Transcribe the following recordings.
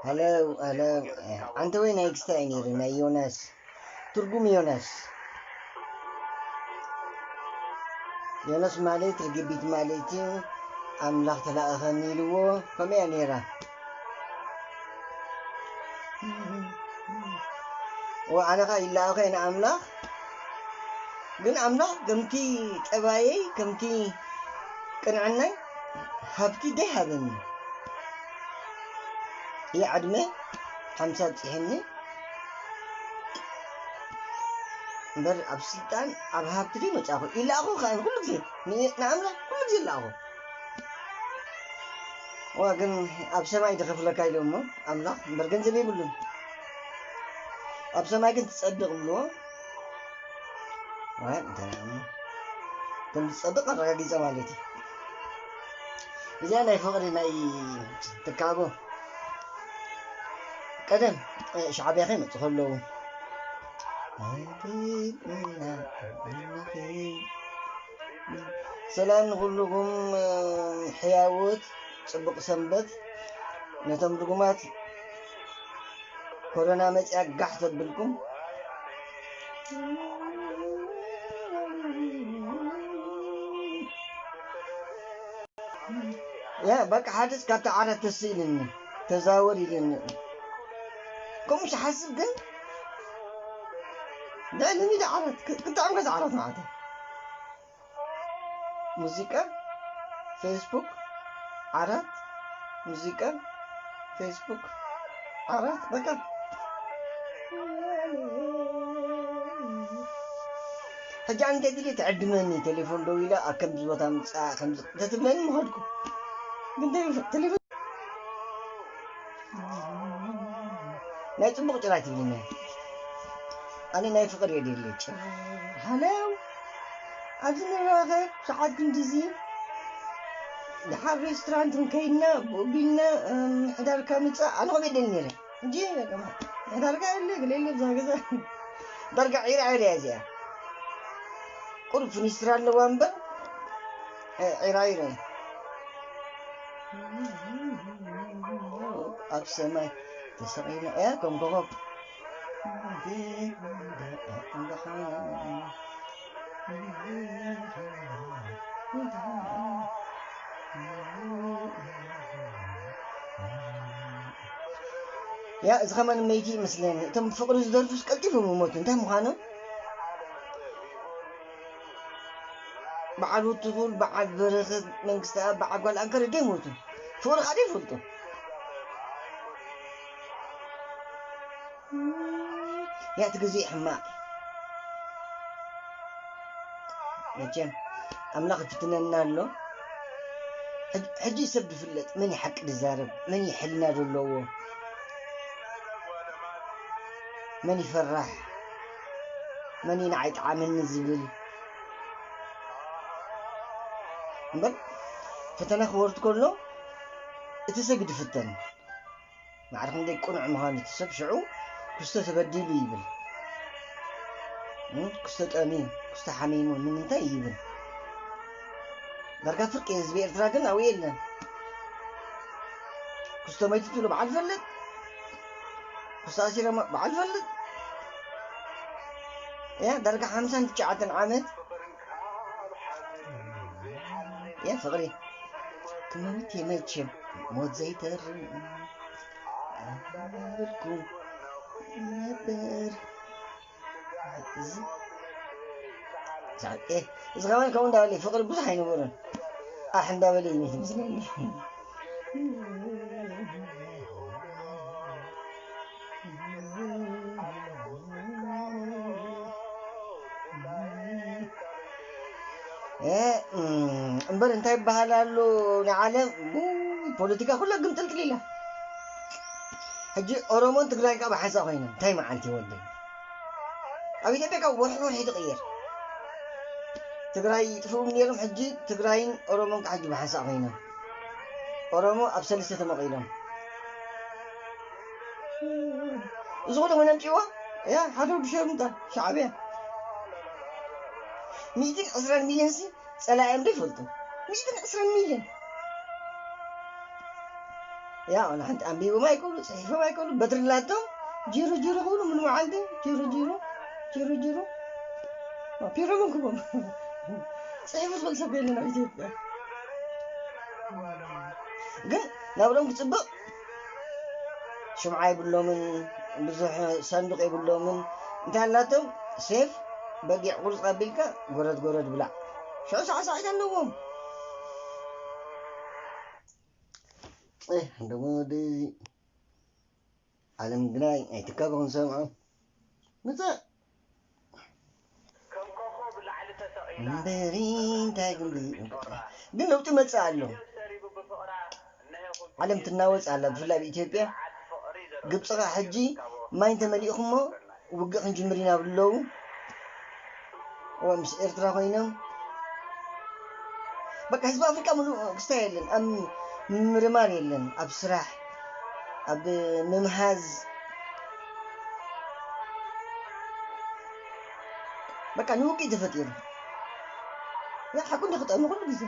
ሃለው ሃለው። ኣንተ ወይ ናይ ክስታይ ነይሩ ናይ ዮናስ ትርጉም ዮናስ ዮናስ ማለት ርግቢት ማለት እዩ። ኣምላኽ ተላእኸኒ ኢልዎ። ከምኡ እያ ነይራ። ወኣነ ኸኣ ይለኣኸ ንኣምላኽ፣ ግን ኣምላኽ ከምቲ ጠባየይ፣ ከምቲ ቅንዕናይ ሃብቲ ደይሃበኒ። ይዕድመ ሓምሳ ኣብጺሐኒ እምበር፣ ኣብ ስልጣን፣ ኣብ ሃብቲ ደይመጻኹ። ይለኣኹ ኸኣ ኩሉ ግዜ ን-፣ ንኣምላኽ ኩሉ ግዜ ይለኣኹ። ዋ፣ ግን ኣብ ሰማይ ድኸፍለካ ኢሉ እሞ ኣምላኽ እምበር ገንዘብ የብሉን። ኣብ ሰማይ ግን ትጸድቕ ብልዎ። ዋይ፣ እንታይ ደኣ እሞ? ከም ትጸድቕ ኣረጋጊጸ ማለት እዩ። እዚኣ ናይ ፍቕሪ ናይ ትካቦ። ቀደም፣ እ፣ ሻዕብያ ከይመጹ ከለዉ፣ ሰላም ንኹልኹም፣ እ፣ ሕያዎት፣ ጽቡቕ ሰንበት። ነቶም ርጉማት ኮሮና መጽያ ጋሕ ተብልኩም። ያ፣ በቃ ሓደስ ካብቲ ዓራት ተስ ኢልኒ፣ ተዛወር ኢልኒ። ከምኡ ዝሓስብ ግን፣ ልዕሊ ሚዳ ዓራት፣ ክ-፣ ክጥዕም ገዛ ዓራት ማለት እዩ። ሙዚቃ፣ ፌስቡክ፣ ዓራት፣ ሙዚቃ፣ ፌስቡክ፣ ዓራት፣ በቃ። ሕጂ ኣነ እንተድልየ ትዕድመኒ፣ ቴሌፎን ደዊላ፣ ኣብ ከምዚ ቦታ ምጻእ፣ ከምዚ እንተትብለኒ ምኸድኩ። ግን ቴሌፎ-፣ ቴሌፎን ናይ ጽቡቕ ጭራ ትብልኒ። ኣነ ናይ ፍቕሪ እየ ደልየ ጭራ። ሃለው፣ ኣብዚ ንራኸብ ሰዓት ክንድዚ፣ ደሓር ሬስቶራንት እንከይድና፣ ብኡ ቢልና፣ እም፣ ምሕዳርካ ምጻእ፣ ኣነ ኸም የደኒ ነይረ። እንጂ በቃ፣ ምሕዳርካ የለ፣ ገለ የለ፣ ብዛ ገዛ። ዳርጋ ዒራ ዒራ እያ እዚኣ። ቁሩብ ፍኒስትራ ኣለዋ እምበር፣ ዒራ ዒራ እያ። ኣብ ሰማይ ተሰቒላ እያ ከም ኮኾብ። ያ፣ እዚ ኸማን መይቲ ይመስለኒ። እቶም ብፍቕሪ ዝደርፉስ ቀልጢፎም ይሞቱ። እንታይ ምዃኖም? በዓል ወትኹል፣ በዓል በረኸት መንግስተኣብ፣ በዓል ጓል ኣንከረ ደይሞቱ። ፍቕሪ ኸኣ ደይፈልጡ። ያ፣ እቲ ግዜ ሕማቕ። መቸም ኣምላኽ ይፍትነና ኣሎ። ሕጅ-፣ ሕጂ ሰብ ዝፍለጥ መን እዩ ሓቂ ዝዛረብ? መን እዩ ሕልና ዘለዎ? መን ይፈራሕ? መን እዩ ንዓይ ጠዓመኒ ዝብል? እምበር ፈተና ክወርድ ከሎ እቲ ሰብ እዩ ዝፍተን። ማዕረ ክንደይ ቅኑዕ ምዃኑ እቲ ሰብ ሽዑ ክስቶ ተበዲሉ ይብል። እም፣ ክስቶ ጠምዩ፣ ክስቶ ሓሚሙ ንምንታይ ይብል? ዳርጋ ፍርቂ ህዝቢ ኤርትራ ግን ኣብኡ የለን። ክስቶ መይቱ ትብሎ በዓል ፈልጥ፣ ክስቶ ኣሲሮሞ በዓል ፈልጥ። ያ ዳርጋ ሓምሳን ትሽዓተን ዓመት ያ ፍቕሪ ክመውት እየ መቸም ሞት ዘይተርም ኣበርኩ ነበር። እዚ ዛ-፣ ኤ፣ እዚ ኸማን ከምኡ እንዳበለ ፍቕሪ ብዙሕ ኣይነበሮን። ኣሕ እንዳበለ እዩ መስለኒ። እ፣ እም፣ እምበር እንታይ ይበሃል ኣሎ ንዓለም? ውይ፣ ፖለቲካ ኩላ ግምጥልጥል ኢላ። ሕጂ ኦሮሞን ትግራይን ካብ ሓንሳእ ኮይኖም፣ እንታይ መዓልቲ ይወልድ? ኣብ ኢትዮጵያ ካብ ወርሒ ወርሒ ትቕየር። ትግራይ ይጥፍኡ ነይሮም፣ ሕጂ ትግራይን ኦሮሞን ካብ ሕጂ ብሓንሳእ ኮይኖም። ኦሮሞ ኣብ ሰለስተ ተመቒሎም። እዚ ኩሉ መን ኣምጺእዎ? ያ፣ ሓደ ወዲ ሸርሙጣ፣ ሻዕብያ። ሚእትን ዕስራን ሚልዮን ሲ ጸላእዮም ዶ ይፈልጡ? ሚእትን ዕስራን ሚልዮን። ያ ንሓንቲ ኣንቢቦም ኣይክእሉ፣ ጽሒፎም ኣይክእሉ፣ በትሪ ላቶም ጅሩ ጅሩ ክብሉ ምን መዓልቲ ጅሩ ጅሩ ጅሩ ጅሩ ፒሮምን ክቦም ጽሒፉ ዝኽእል ሰብ የለን ኣብ ኢትዮጵያ። ግን ናብሮም ክጽብቕ ሽምዓ የብሎምን፣ ብዙሕ ሳንዱቕ የብሎምን። እንታይ ኣላቶም? ሴፍ በጊዕ ቁርጽ ኣቢልካ ጎረድ ጎረድ ብላዕ። ሽዑ ሳዕሳዒት ኣለዎም። እህ፣ ደሞ ወደዚ ዓለም ግናይ ኣይትካበኹን ሰምዖ። ምጻእ እምበሪ እንታይ ግን ግን ለውጢ መጽእ ኣሎ። ዓለም ትናወጽ ኣላ፣ ብፍላይ ኣብ ኢትዮጵያ። ግብጽ ኸኣ ሕጂ ማይ እንተመሊእኹሞ ውግእ ክንጅምር ኢና ብለዉ። እዋ ምስ ኤርትራ ኮይኖም በቃ ህዝቢ ኣፍሪቃ ምሉእ ክስታይ የለን፣ ኣብ ምምርማር የለን፣ ኣብ ስራሕ፣ ኣብ ምምሃዝ በቃ ንውግእ ተፈጢሩ። ያ ሓቁ እንዲ ክጠሚ ኩሉ ግዜ።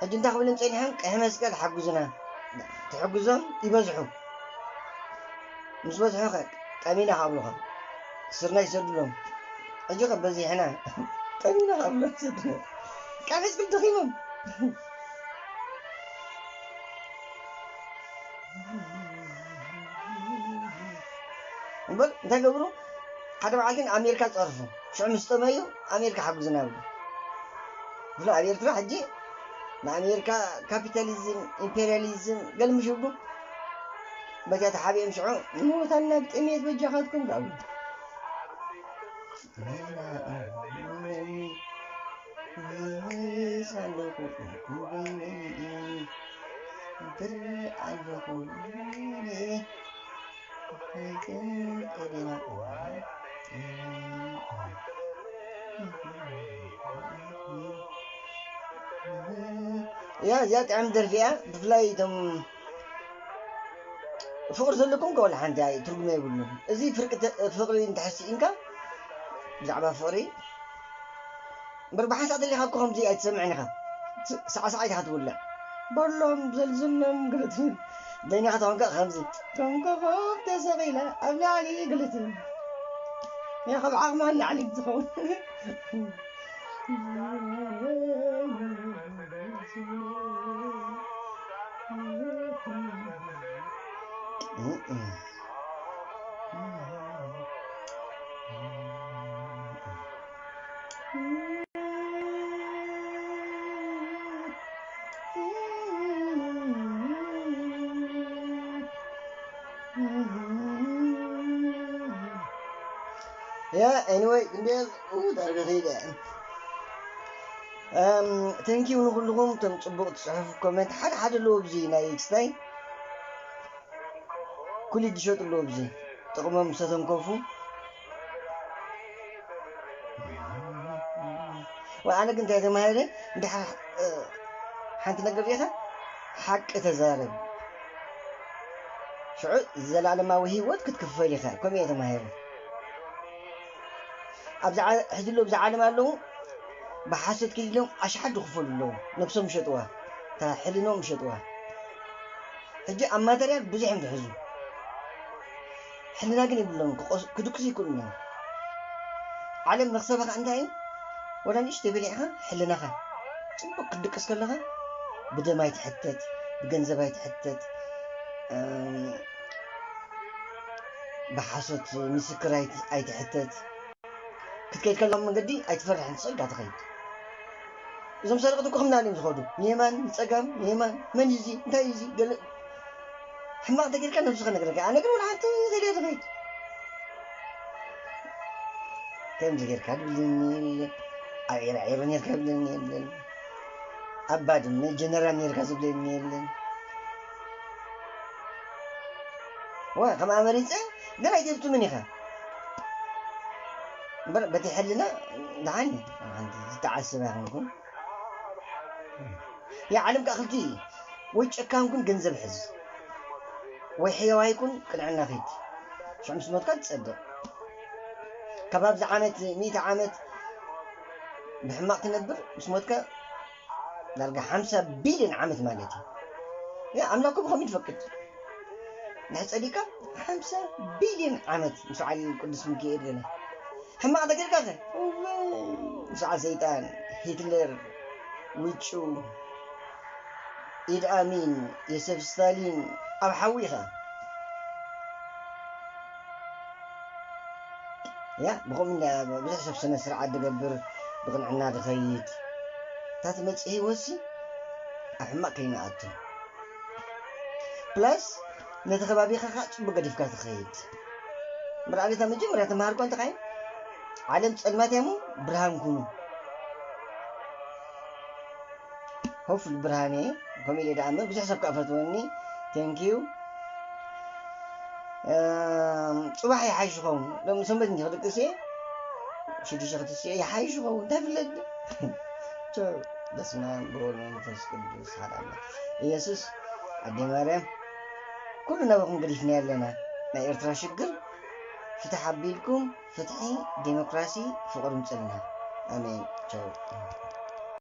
ሕጂ እንታይ ክብለን ጸኒሐን? ቀይሕ መስቀል ሓጉዝና። ትሕግዞም ይበዝሑ። ምስ በዝሑ ኸ ቀሚና ካብሉኻ። ስርና ይሰዱሎም። ሕጂ ኸ በዚሕና። ቀሚና ካብሎም ይሰዱሎም። ቀይሕ መስቀል ደኺሞም። እምበር እንታይ ገብሩ? ሓደ መዓልቲ ንኣሜሪካ ጸርፉ። ሽዑ ምስ ጠመዩ ኣሜሪካ ሓጉዝና ብሉ። ብፍላይ ኣብ ኤርትራ ሕጂ ንኣሜሪካ ካፒታሊዝም፣ ኢምፔሪያሊዝም ገለ ምሽ ይብሉ። በዚኣ ተሓቢኦም ሽዑ ንሞታና ብጥሜት በጃኻትኩም ዳብሉ። ያ እዚኣ ጥዕም ደርፊ እያ። ብፍላይ እቶም ፍቕሪ ዘለኩም ከ ዋላ ሓንቲ ኣይ ትርጉም የብሉን። እዚ ፍርቂ ተ- ፍቕሪ እንተሕስኢንካ ብዛዕባ ፍቕሪ እምበር ብሓንሳእ ተሊኻ እኮ ከምዚ ኣይትሰምዕን ኢኻ። ስ- ሳዕሳዕ ኢኻ ትውልዕ። በሎም ዘልዝሎም ግልት በይንኻ ተኾንካ ከምዚ ከም ኮኾብ ተሰቒለ ኣብ ላዕሊ ግልት ያ ካብ ዓቕማ ንላዕሊ ዝኸውን ያ ኤኒወይ እንደ ኡ ዳርጋ ከይደ ቴንኪዩ ንኩልኹም እቶም ፅቡቅ ትፅሕፉ ኮሜንት ሓደ ሓደ ኣለዎ ብዚ ናይ ክስታይ ኩሊ ዝሸጡ ኣለዎ ብዚ ጥቕሞም ዝተተንከፉ ወይ ኣነ ግን እንታይ ተማሂረ እንድሓ ሓንቲ ነገር ሪኢኻ ሓቂ ተዛረብ ሽዑ ዘላለማዊ ህይወት ክትክፈል ኢኻ ከምኡ እየ ተማሂረ ኣብዚ ሕዚ ሎ ኣብዚ ዓለም ኣለዉ ብሓሶት ክኢሎም ኣሽሓት ዝኽፈሉ ኣለዉ ነብሶም ይሸጥዋ እታ ሕልኖም ይሸጥዋ ሕጂ ኣብ ማተርያል ብዙሕ እዮም ዝሕዙ ሕልና ግን የብሎም ክድቅሱ ይክእሉ እዮም ዓለም መክሰብኻ እንታይ እዩ ወላ ንእሽተይ በሊዕኻ ሕልናኻ ፅቡቅ ክትድቅስ ከለኻ ብደም ኣይትሕተት ብገንዘብ ኣይትሕተት ብሓሶት ምስክር ኣይትሕተት ክትከይድ ከለኻ መንገዲ ኣይትፈርሕን ትፅእልካ ትኸይድ እዞም ሰረቕቲ እኮ ከምና እዮም ዝኸዱ ንየማን ንፀጋም ንየማን መን እዩ እዚ እንታይ እዩ እዚ ገለ ሕማቕ ተጌርካ ነብስኻ ነግረካ ኣነ ግን ወላ ሓንቲ ዘልየ ትኸይድ ከምዚ ጌርካ ድብልኒ የለን ኣብ ዒራዒሮ ኔርካ ድብልኒ የለን ኣብ ባድመ ጀነራል ኔርካ ዝብለኒ የለን ዋ ከም ኣመሪፀ ገና ኣይተብትምን ኢኻ እምበር በቲ ሕልና ደሓን እዩ ሓንቲ ዝተዓስብ ኣይኮንኩን ያ ዓለም ከዓ ክልቲ እዩ ወይ ጨካን ኩን ገንዘብ ሕዝ ወይ ሕያዋይ ኩን ቅንዕና ኺድ ሽዑ ምስ ሞትካ ትፀድቕ ካብ ኣብዚ ዓመት ሚእቲ ዓመት ብሕማቕ ትነብር ምስ ሞትካ ዳርጋ ሓምሳ ቢልዮን ዓመት ማለት እዩ ኣምላኩም ከም ይፈቅድ ንሕፀዲካ ሓምሳ ቢልዮን ዓመት ምስ ዓሊ ቅዱስ ሚካኤል ገለ ሕማቕ ተገርካኸ ምስ ዓል ሰይጣን ሂትለር ውጩ ኢድ ኣሚን የሰፍ ስታሊን ኣብ ሓዊ ኢኻ። ያ ብኸምኡ እንዳ ብዙሕ ሰብ ስነ ስርዓት ዝገብር ብቕንዕና ዝኸይድ እታ ትመፅእ ህይወትሲ ኣብ ሕማቕ ከይንኣቱ ፕላስ ነቲ ከባቢኻ ከዓ ፅቡቅ ገዲፍካ ትኸይድ። ምርኣሊታ መጀመርያ ተምሃርኳ እንተኻይ ዓለም ፀልማት እያ እሞ ብርሃን ኩኑ። ሆፍል ብርሃን እየ ከምኡ ኢለ ደኣ እምበር ብዙሕ ሰብ ከዓ ፈትወኒ። ቴንኪዩ። ፅባሕ ይሓይሽ ኸውን ሎም ሰንበት እንጂ ክድቅስ እየ ሽዱሽተ ክትስዮ ይሓይሽ ኸውን እንታይ ፍለጥ። በስመ ኣብ ወወልድ ወመንፈስ ቅዱስ ሓደ ኣምላክ። ኢየሱስ ኣደ ማርያም ኩሉ ናባኹም ገዲፍና ኣለና። ናይ ኤርትራ ሽግር ፍትሕ ኣቢልኩም ፍትሒ ዴሞክራሲ ፍቅሪ ምፅልና። ኣሜን። ቻው።